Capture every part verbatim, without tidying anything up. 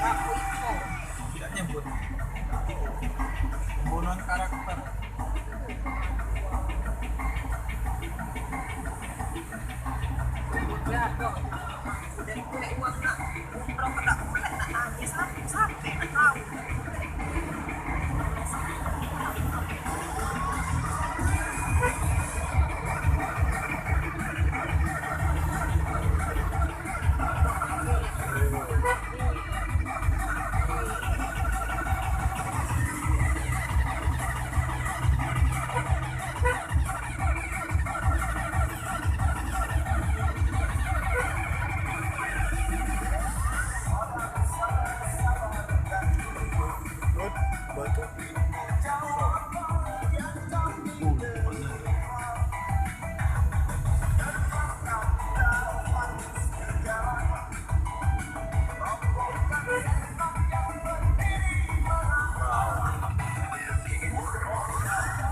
Tidak nyebut. Pembunuhan karakter.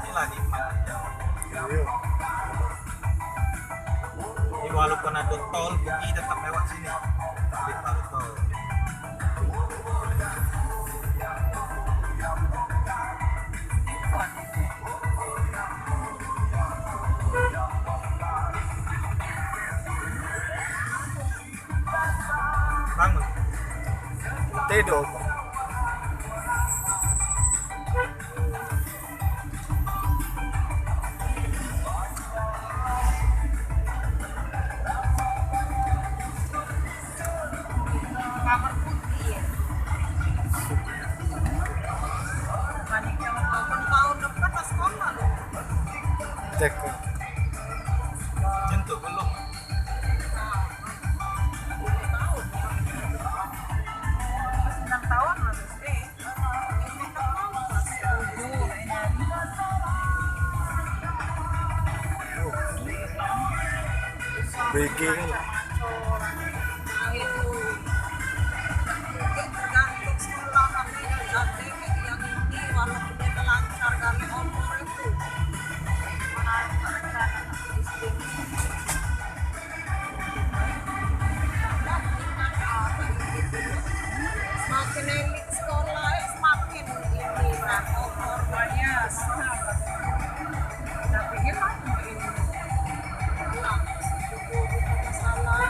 Inilah nikmat. Iya. Jadi walaupun ada tol, pergi tetap lewat sini. Jadi baru tol. Bangun. Tidur. Kamar putih, ya. Bukan yang tahun depan pas sekolah, loh. Cek. Nyentuh belum? Sembilan tahun harus, eh. Bege kan? Tergantung sekolah, kami yang cantik, yang ini, walaupun dia lancar, kami umur itu. Semakin elit sekolah, eh, semakin ini, berapa umurnya, mahal. Tapi hebat ini. Masalah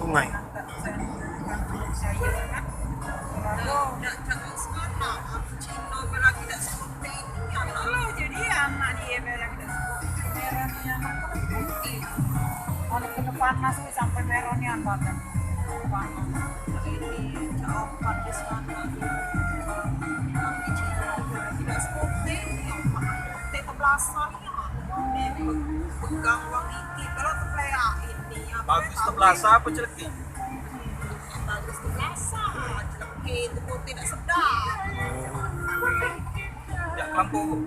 Sungai. Lalu, dah cakap sekolah, aku Cina pun lagi dah syuting. Ya Allah, jadi anak dia pun lagi dah syuting. Merah ni anak putih. Kalau kena panas ni sampai merah ni anak dah. Panas. Ini cakap panas mana. Aku Cina pun lagi dah syuting. Ya Allah, kita belasah. Pegang wang iti, kalau tu pelayan ini, apa bagus tu belasah apa celeki? Bagus tu belasah, celeki tu pun tidak sedap. Ya, kampung.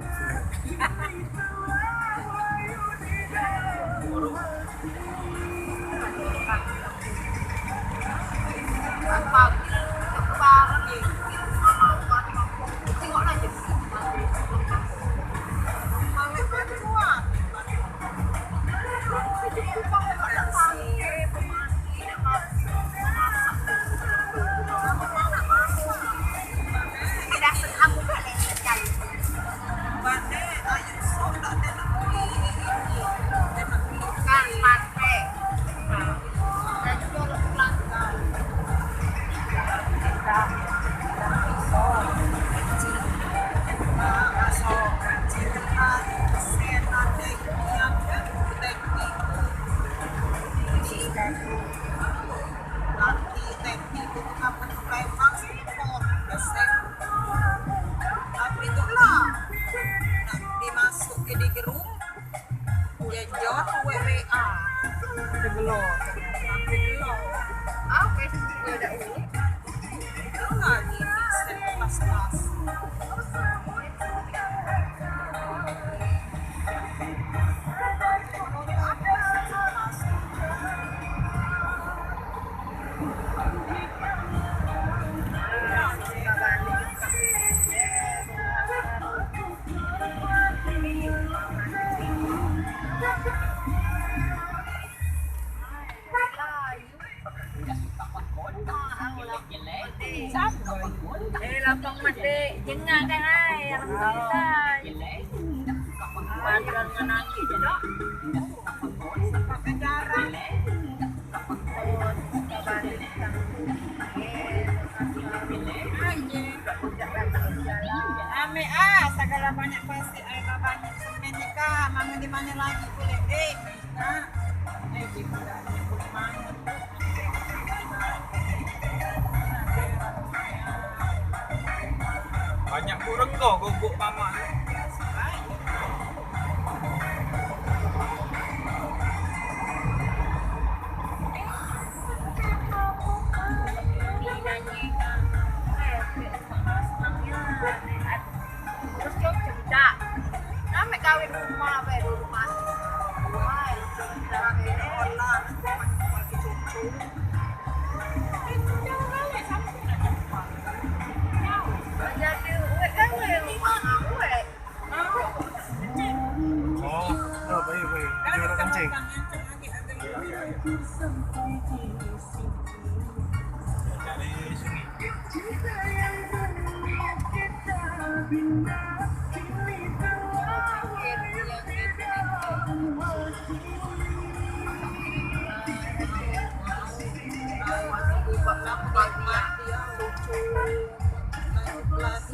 Tapi itulah, nak dimasuk ke di grup. Ya, jawab W W A. Tapi belum. Tapi belum. Apa sih dia dah urut? Belum lagi, step pas-pas. Eh, lapang mati, jengah kan ai, alhamdulillah. Paduan ngan aki je dah. Ame ah, segala banyak pasti ai banyak semen ni kah, mama di mana lagi boleh, eh. Banyak kurang kau gogok mama. Terus cok cerita. Name kawin rumah, apa ya, rumah. Wah, cerita. Jadi, weh, kan, weh, rumah, weh. Oh, oh, baik, baik. Dia orang kencing.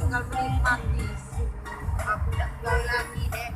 Tinggal menikmati. Aku tak gaul lagi deh.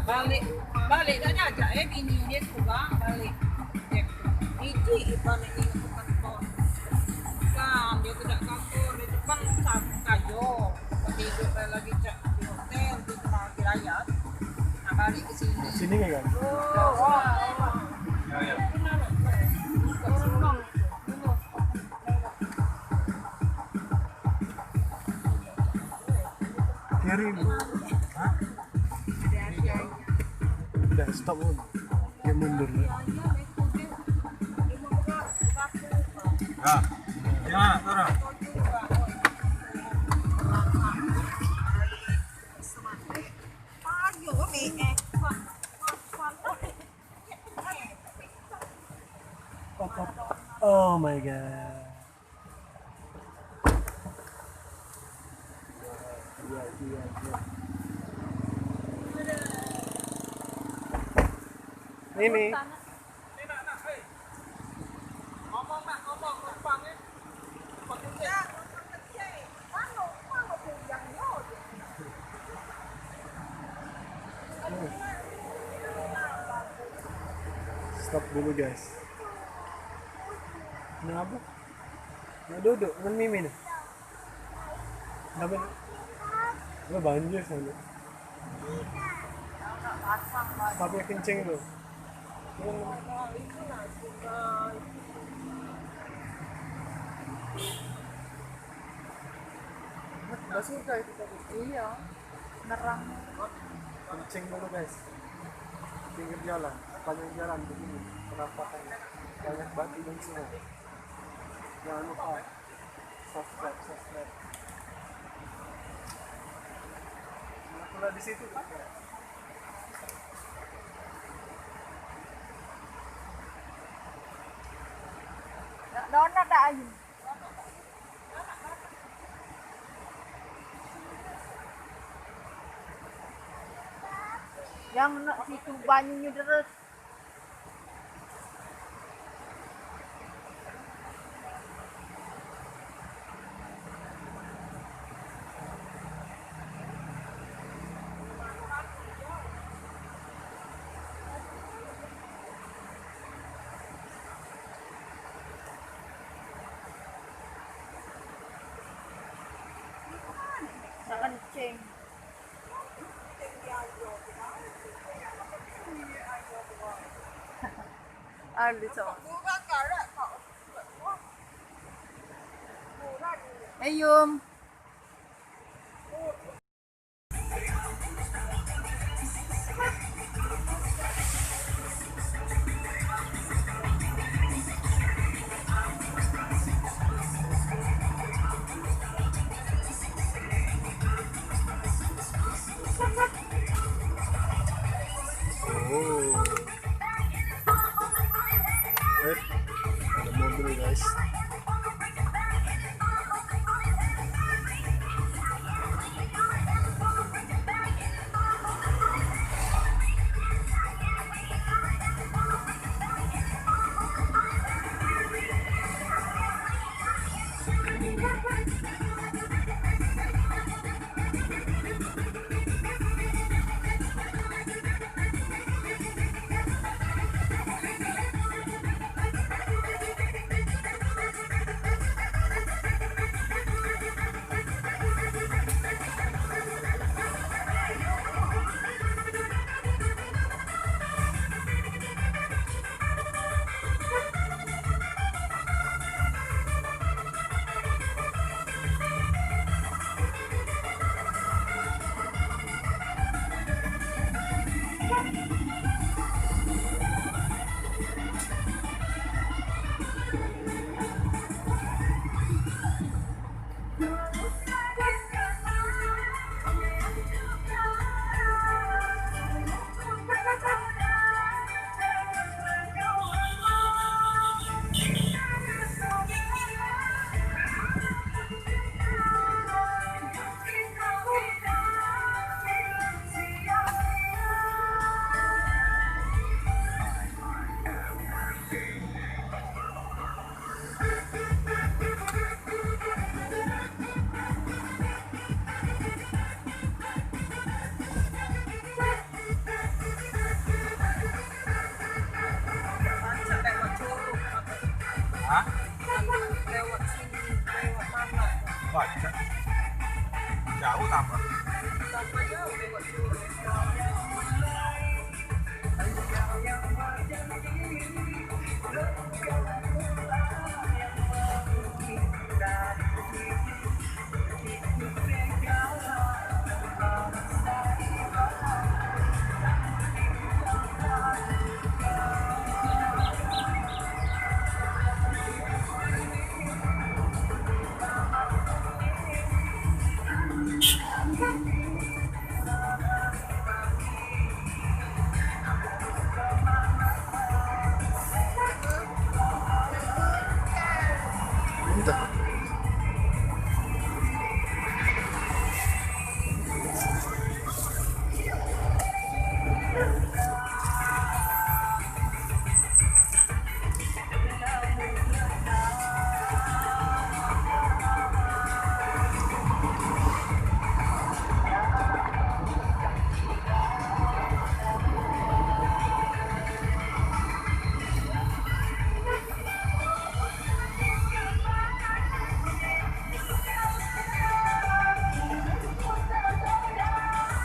Balik, balik dah diajak, eh, bini dia sudah balik. Iji iban ini tempat kos. Kan, dia tidak kantor, dia depan sa-, kayo. Hidup lagi cak di hotel, di tempat lagi rakyat. Nah, balik ke sini. Sini kan? Oh, wah. Ya, ya. Kiri. Hah? Udah, stop dulu. Dia mundur. Ya. Ya, turun. Oh my God. Ini. Stop dulu, guys. Kenapa? Nak duduk dengan Mimi ni. Tapi, oh, banjir sana. Tapi kencing tu. Basah itu tadi. Iya. Nerang. Kencing dulu, guys. Pinggir jalan, sepanjang jalan begini penampakan, banyak batu dan semua. Jangan lupa subscribe, subscribe. Pula di situ. Nak donat tak, Ayu? Yang nak situ banyunya deres. Kencing. Aduh, so. Eh, Yum. Oh. Eh, ada mobil, guys.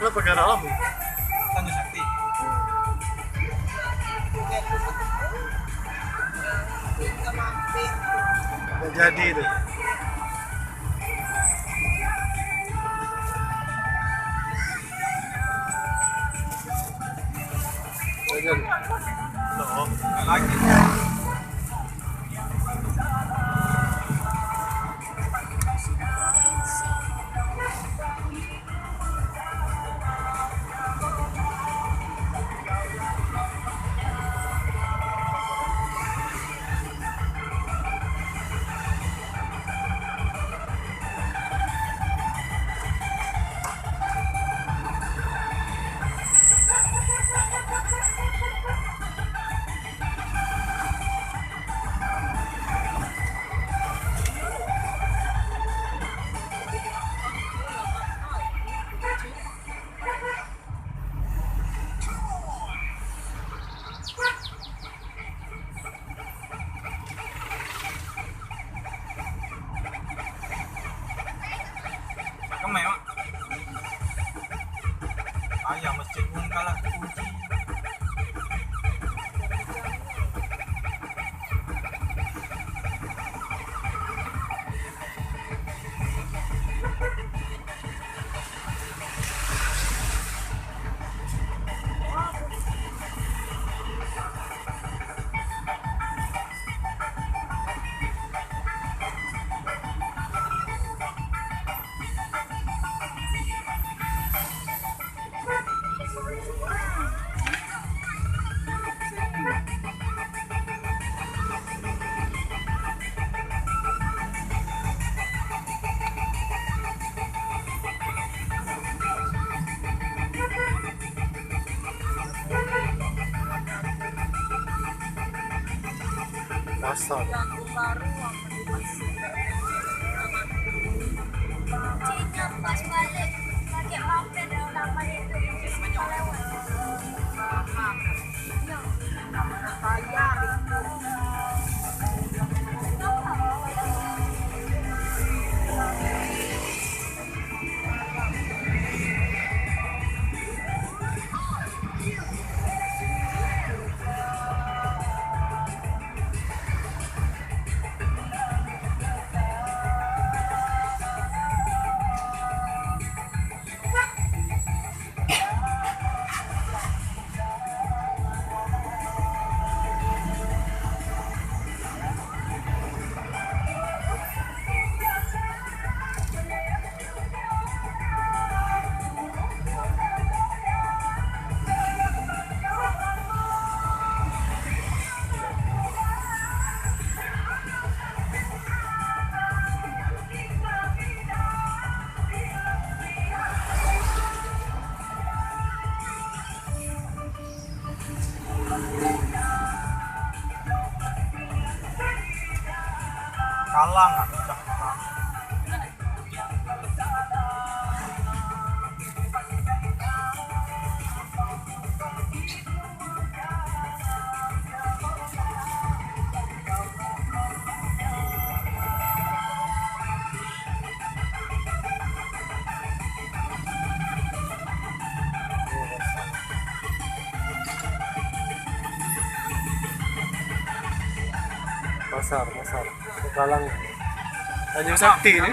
Kenapa gak dalam? Tanjung Sakti. Nggak jadi itu. Jangan. Loh, lagi. Cakap mai, Mak. Ayah mesti pun kalah kunci. Pasar. Kuncinya pas balik, pakai mampir, orang balik itu, itu semua lewat. Kalang, ah, pecah. Pasar, pasar. Pekalang. Tanjung Sakti ni.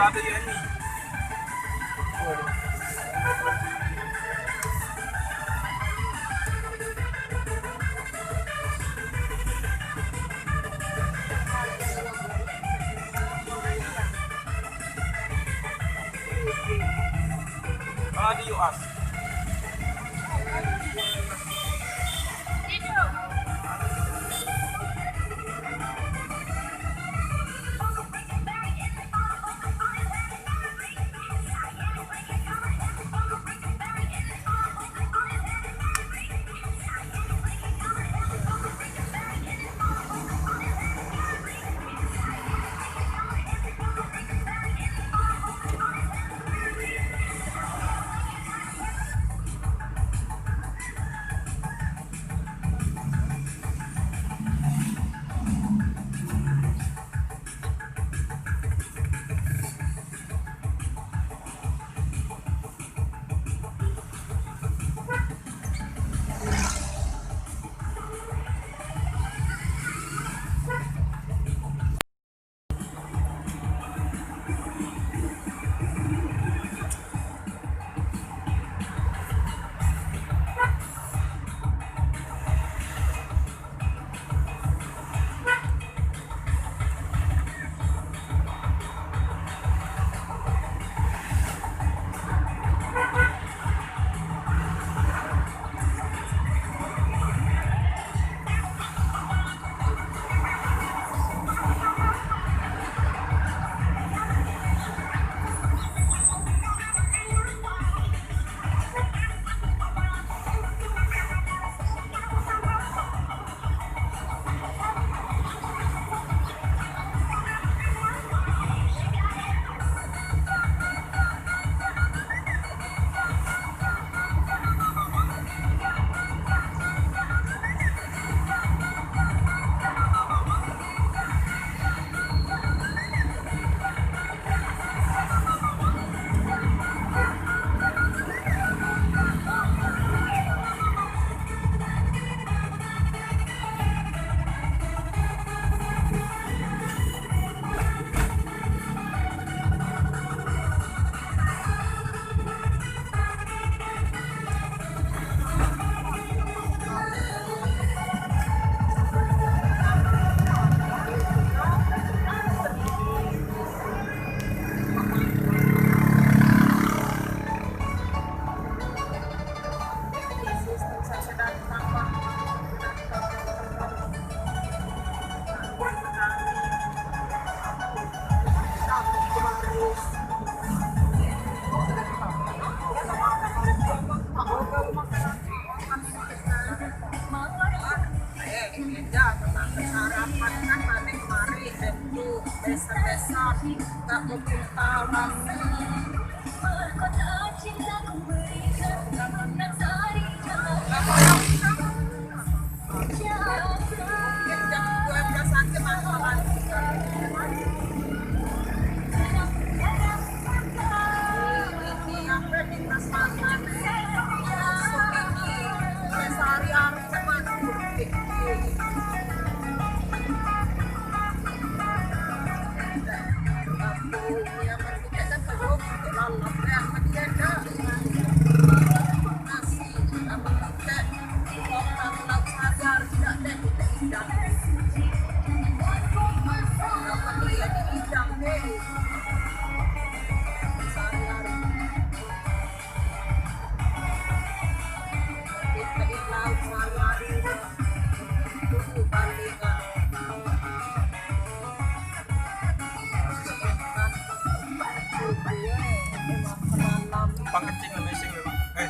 Numpang kencing lah, mesing lah. Eh.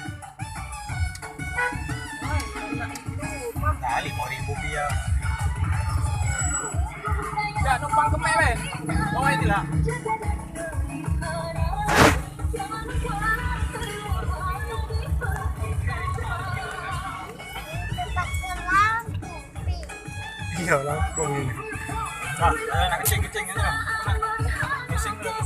Dah, lima ribu rupiah. Dah, numpang kemek, men. Oh, inilah. Iya, lampu ini. Nah, eh, nak kencing, kencing aja. Mesing dulu.